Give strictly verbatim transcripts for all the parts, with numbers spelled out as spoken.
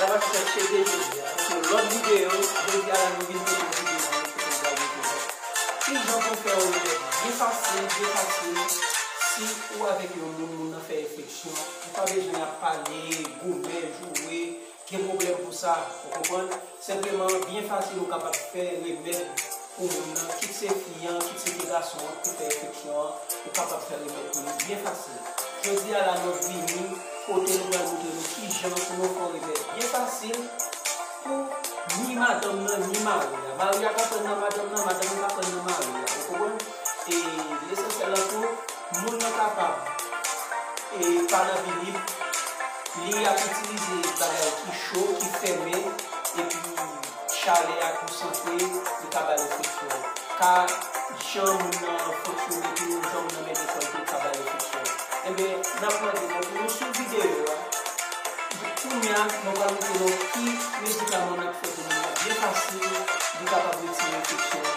Sa va fèt chede jodi a. Donk, yon lòt videyo, jodi a la nou vin pote yon videyo pou nou, pou nou gade pou nou. Ki jan pou fè yon remèd byen fasil, byen fasil, si ou avèk yon moun, moun nan fè enfeksyon, ou pa bezwen ap pale, goumen, joure, gen pwoblèm pou sa, ou konprann? Senpleman, byen fasil, ou kapab fè remèd pou moun nan, kit se fi an, kit se ti gason an, ki fè enfeksyon an, ou kapab fè remèd pou li byen fasil. Jodi a la, nou vini kote nou pral montre nou ki jan pou nou fè yon remèd byen fasil pou ni madanm nan, ni mari a. Mari a ka pran nan madanm nan, madanm nan ka pran nan mari a. Ou konprann? E lesansyèl la tou, moun nan kapab e pa nan vilip, li ap itilize bagay ki cho, ki fèmen, epi chalè a tou santre, li ka ba l enfeksyon. Ka jan moun nan fonksyone tou, jan moun nan mennen kò l tou ka ba l enfeksyon. Enben, n ap mande nou pou nou swiv videyo a. Kounye a, nou pral montre nou ki medikaman n ap fè pou moun nan byen fasil, li kapab retire enfeksyon an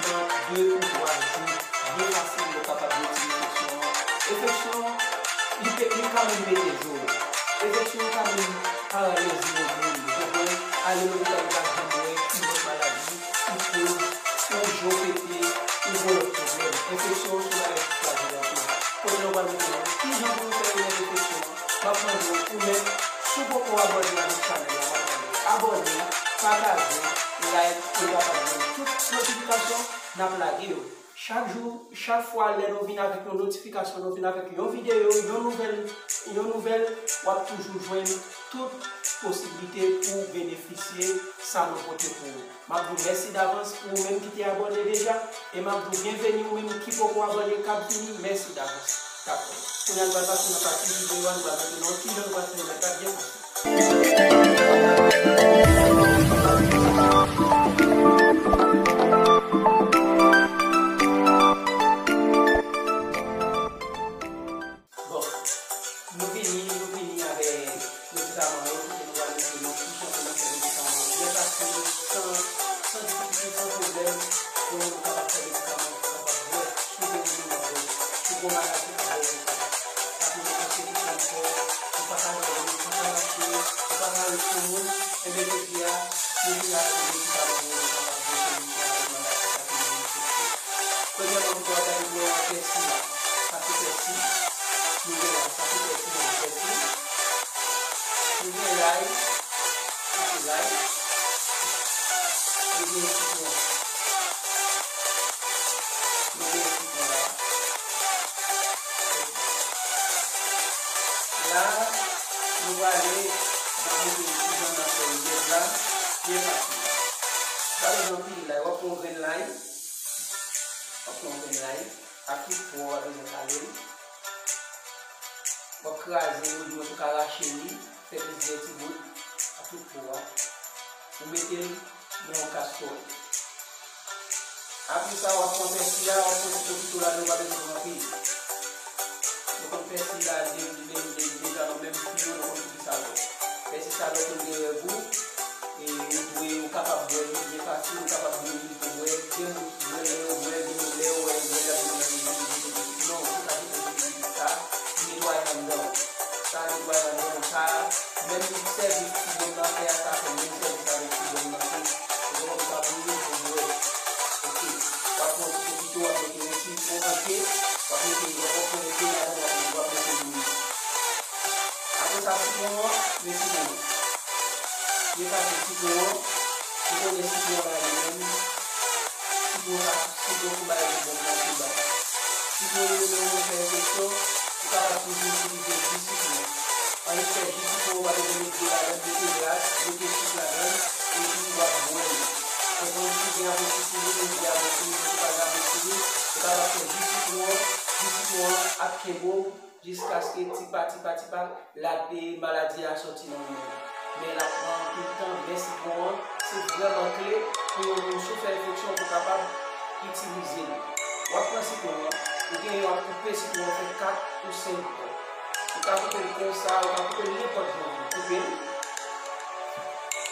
nan de ou twa jou. Byen fasil, nou kapab retire enfeksyon an. Enfeksyon an, li pe, li ka menm pete zo. Enfeksyon an ka menm paralize yon moun, ou konprann? Ale lopital, ou pa janm wè ki lòt maladi ki koz yon je w pete, ou gen lòt pwoblèm. Enfeksyon an se yon bagay ki frajil anpil. Kounye a, nou pral montre nou ki jan pou nou fè remèd enfeksyon an. M ap mande w, ou menm, si w poko abòne avèk chanèl la, m ap mande w abòne, pataje, like, pou w kapab jwenn tout notifikasyon n ap lage yo. Chak jou, chak fwa lè nou vin avèk yon notifikasyon, nou vin avèk yon videyo, yon nouvèl, yon nouvèl, w ap toujou jwenn tout posiblite pou w benefisye sa nou pote pou ou. M ap di w mèsi davans pou ou menm ki te abòne deja, e m ap di w byenveni ou menm ki poko abòne k ap vini, mèsi davans. Dakò. Kounye a nou pral pase nan pati videyo a, nou pral montre nou ki jan nou pral fè remèd la byen fasil. Bon, nou vini, nou vini avèk medikaman yo, kote nou pral montre nou ki jan pou nou fè medikaman yo byen fasil, san, san difikilte, san pwoblèm, pou nou kapab fè medikaman pou kapab bwè, si w gen yon moun nan bwè, si w gen yon maladi ou ka bwè medikaman. Paske nou panse ki pran kò, ou pa ka jwenn, ou pa ka mache, ou pa ka ret sou moun, enben jodi a, nou vin avèk yon medikaman pou nou kapab bwè sou moun avèk maladi sa ki rele enfeksyon. Premyèman, nou pral gade nou gen pèsi la. Sa se pèsi. Nou gen la, sa se pèsi, nou gen pèsi. Nou gen lay. Sa se lay. Nou gen sitwon. Nou gen sitwon la. La, nou prale, n ap montre nou ki jan n ap fè remèd la, byen fasil. Pa bezwen anpil lay, w ap pran yon grenn lay. W ap pran yon grenn lay, ak tout po w, w ap bezwen kale l. W ap kraze l, oubyen w ka rache li, fè plizyè ti bout, ak tout po a. Ou mete l nan yon kastwòl. Apre sa, w ap pran pèsi a, w ap pran ti pwofite w ladan, ou pa bezwen pran anpil. Nou konn pèsi la, de, de, de, deja nou menm ki yo, nou konn ki sa l fè. Pèsi sa, lè w konn gen gou, e ou dwe, ou kapab bwè li byen fasil, ou kapab bwè li pou bwè. Gen moun ki bwè, lè yo bwè, gen moun lè yo wè yo bwè, y ap vin nan vin vin vin vin vin. Non, se pa vin vin vin vin sa, netwaye anndan w. Sa netwaye anndan w, sa menm sèvis ti bòn nan fè a, sa fè menm sèvis avèk ti bòn nan tou. Se kòm sa pou nou, pou bwè. Oke. W ap pran ti pwofite, w ap mete yon ti pon antre, w ap mete, w ap pran yon pye ladan, w ap mete, w ap mete lwil. Apre sa, sitwon an, men sitwon an. Byen fasil, sitwon an, ou konnen sitwon an la li menm, sitwon sa, sitwon pou bay yon bon plan pou bay. Sitwon yo menm, yo fè enfeksyon, ou kapab toujou itilize ji sitwon. Annik fè ji sitwon, ou pa bezwen met dlo ladan, mete glas, mete sik ladan, epi w ap bwè li. Konprann, si gen amoksisilin, ou di amoksisilin, si pa gen amoksisilin, ou kapab fè ji sitwon an, ji sitwon an ap kenbe w, jiskaske tipa, tipa, tipa, la, e, maladi a sòti nan ou menm. Men l ap pran anpil tan, men sitwon an, se vrèman kle pou yon moun si w fè enfeksyon pou w kapab itilize l. W ap pran sitwon an, ou genyen w ap koupe sitwon an fè kat ou senk bò. Ou ka koupe l konsa, ou ka koupe l nenpòt jan w vle. Koupe l.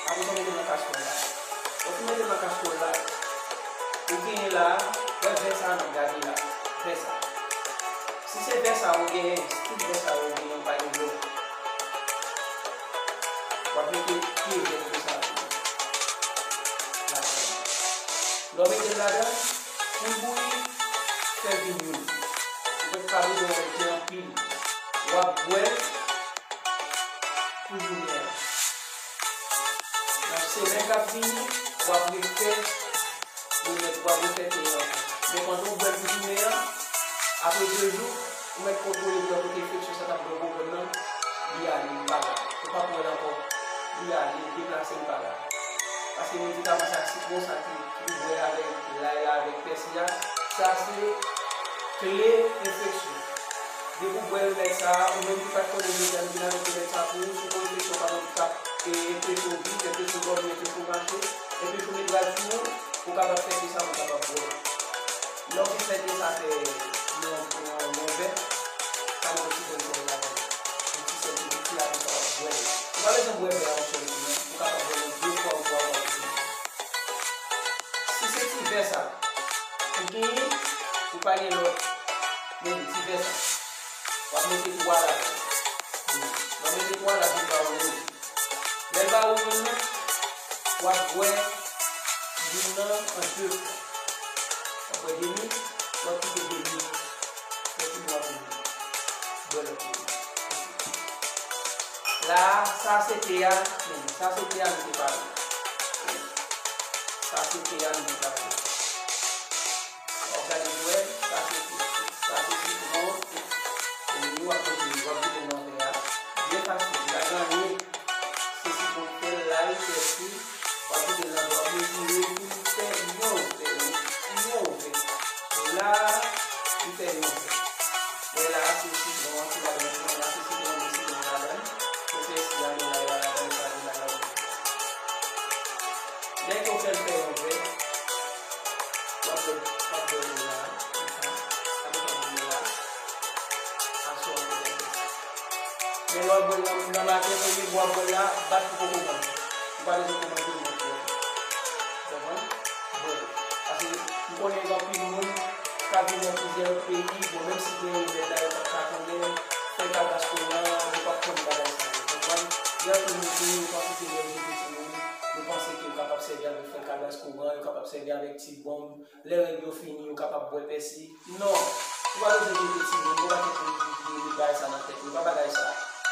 Apre sa, w mete l nan kastwòl la. Lè w fin mete l nan kastwòl la, ou genyen la, wè vè sa a n ap gade la. Vè sa. Si se vè sa a ou genyen, stil vè sa a ou genyen, pa gen pwoblèm. W ap mete pye vèt konsa tou. Ladan. Lè w mete l ladan, pou l bouyi, fè l vin youn. Ou mèt pa bezwen wè l te anpil. W ap bwè l pou jounen an. Nan semèn k ap vini, w ap refè remèd, w ap refè te an ankò. Men pandan w bwè l pou jounen an, apre de jou, ou mèt kontwole bò kote enfeksyon sa t ap bwè gwo kòn nan, li ale, li pa la. Ou p ap wè l ankò. Li ale, li deplase, li pa la. Paske medikaman sa, sitwon sa ki, ki bwè avèk lay la, avèk pèsi a, sa se kle enfeksyon. Depi w bwè remèd sa a, ou menm ki pa t konnen jodi a, nou vin avèk remèd sa a pou ou, si w gon enfeksyon, pa gen moun k ap, e, enpeche w viv, enpeche w dòmi, enpeche w mache, enpeche w met rad sou ou, ou kapab fè te sa, ou kapab bwè. Lè w fin fè te sa, fè yon, yon, yon vè, sa mete yon ti grenn sèl ladan l. Yon ti sèl ki piti la, konsa w ap bwè l. Ou pa bezwen bwè vè a yon sèl kou non, ou kapab bwè l an de fwa ou twa fwa pou jounen. Si se ti vè sa ou genyen, ou pa gen lòt, men ti vè sa, w ap mete twa ladan l. Wi. W ap mete twa ladan l, ba ou youn. Lè l ba ou youn nan, w ap bwè youn nan an de fwa. W ap bwè demi, w ap kite demi. Lè fini w ap vin bwè lòt demi. La a, sa se te a, men sa se te a nou te pale. Sa se te a nou te pale. W ap gade pou wè, sa se, sa se sitwon. Epi w ap mete, w ap vide nan vè a. Byen fasil, li pa gen anyen. Se sitwon k fè l, lay, pèsi. W ap vide nan vè, w ap mezire pou li fè yon vè, wi. Yon vè. La, li fè yon vè. Lè la, se sitwon an ki ladan l, la, se sitwon, men sitwon ladan l. Se pèsi a, men lay la ladan l, sa vin ladan l. Lè ke w fè l fè yon vè, w ap bwè, w ap bwè dlo la, konsa, sa depann de dlo la, aswè w ap bwè konsa. Men lè w ap bwè l nan, nan maten, premye bò w ap bwè l la, bat pou poko manje. Ou pa bezwen kòmanse l non pou w bwè. Ou konprann? Bwè l. Paske m konnen gen anpil moun k ap vin nan plizyè lòt peyi, bon, menm si gen remèd la, yo p ap ka konnen, fè kalbas koran, yo p ap konn bagay sa yo, konprann? Gen anpil moun tou, yo panse se lè yo jete timoun, yo panse ke yo kapab sèvi avèk fè kalbas koran, yo kapab sèvi avèk ti bonm, lè règ yo fini, yo kapab bwè pèsi. Non, ou pa bezwen jete timoun, ou pa gen pou remèt bagay sa nan tèt nou, pa bagay sa.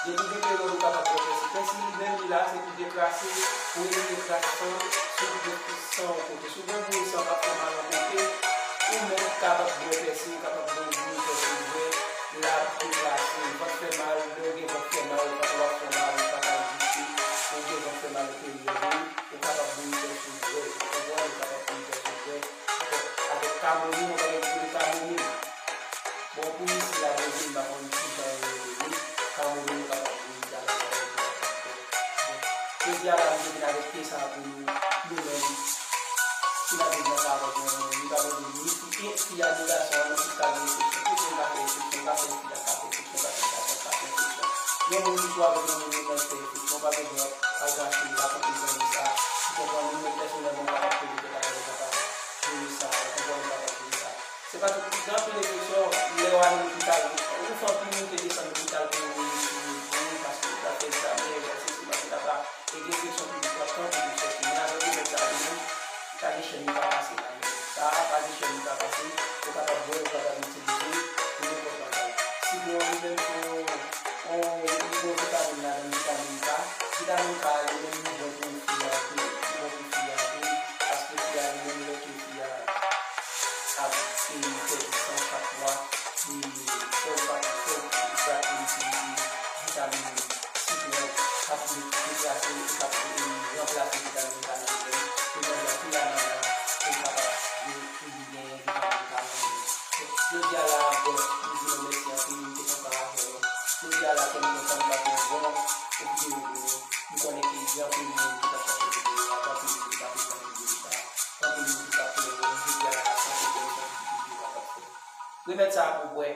Depi gen peryòd ou kapab bwè pèsi. Pèsi li menm li la, se pou dekrase, pou elimine kras san, si w gen san yon kote. Si w gen bouyi san k ap fè w mal yon kote, ou menm kapab bwè pèsi, ou kapab bwè bouyi pèsi, bwè, l ap deplase, vant fè mal, lè w gen vant fè mal, vant ou ap fè mal, ou pa ka egziste, ou gen vant fè mal nan peryòd ou, ou kapab bouyi pèsi, bwè, ou konprann, ou kapab bouyi pèsi, bwè, avèk, avèk kamomi, ou pa gen pou de kamomi. Bon, pou isi la, Brezil, m pa konn ki jan yo rele li, kamomi, ou kapab bouyi avèk sa, ou kapab bwè. Bon, jodi a la, m te vin avèk te sa pou nou, nou menm, ki n ap viv nan kay avèk nou, nou pa bezwen ni fi, fi a, ni gason an, nou tout ka gen enfeksyon. Tout moun ka fè enfeksyon, pa sèl fi a ka fè enfeksyon, pa sèl gason an ka fè enfeksyon. Yon moun ki sou avèk yon moun, yon moun fè enfeksyon, pa bezwen al rache, rakonte zanmi sa. Ou konprann, ou menm pèsonèlman, ou kapab poze tèt avèk ou, ou kapab jere sa, ou konprann, ou kapab jere sa. Se pa tout, gen anpil enfeksyon, lè w ale lopital, ou fè anpil moute desann lopital pou yo reyisi pou ou, paske ou pral fè egzamen, ou pral sesi, pral fè laba, e gen enfeksyon ki pral tankou pou sòti. Men avèk remèd sa a, li menm, pa gen chèn li pa pase la. Sa a, pa gen chèn li pa pase, ou kapab bwè, ou kapab itilize pou nenpòt bagay. Sitwon an li menm, se yon, yon, yon vitamin ladan l, vitamin K. Vitamin K a, li menm, li bon pou fi a anpil, li bon pou fi a anpil, paske fi a, li menm, lè ke fi a ap, e, pèdi san chak mwa, e, fò l pa, fò l gate itilize vitamin sitwon k ap deplase, e k ap, e, ranplase vitamin K nan li menm. Li manje anpil anana pou l kapab, e, pou li genyen vitamin K nan li menm. Jodi a la, bon, m di nou mèsi anpil, m te kontan avè nou. Jodi a la, kè m kontan m pote yon bon videyo pou nou. M konnen ke gen anpil moun ki t ap chache videyo a, gen anpil moun ki t ap tann videyo sa. Anpil moun ki t ap plere, jodi a la, sa se bèl sa ki videyo a t ap fè. Remèd sa a pou bwè,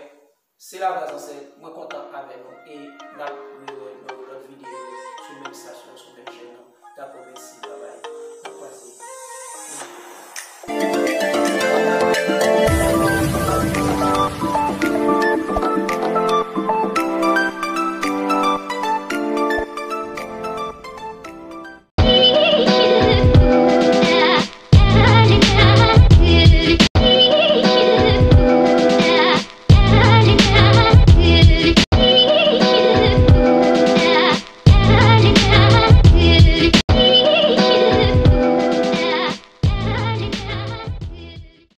se lavwa zansèt, mwen kontan avè nou e n ap rewè nan yon lòt videyo sou menm estasyon, sou menm chèn nan. Dakò, mèsi, babay. N ap kwaze.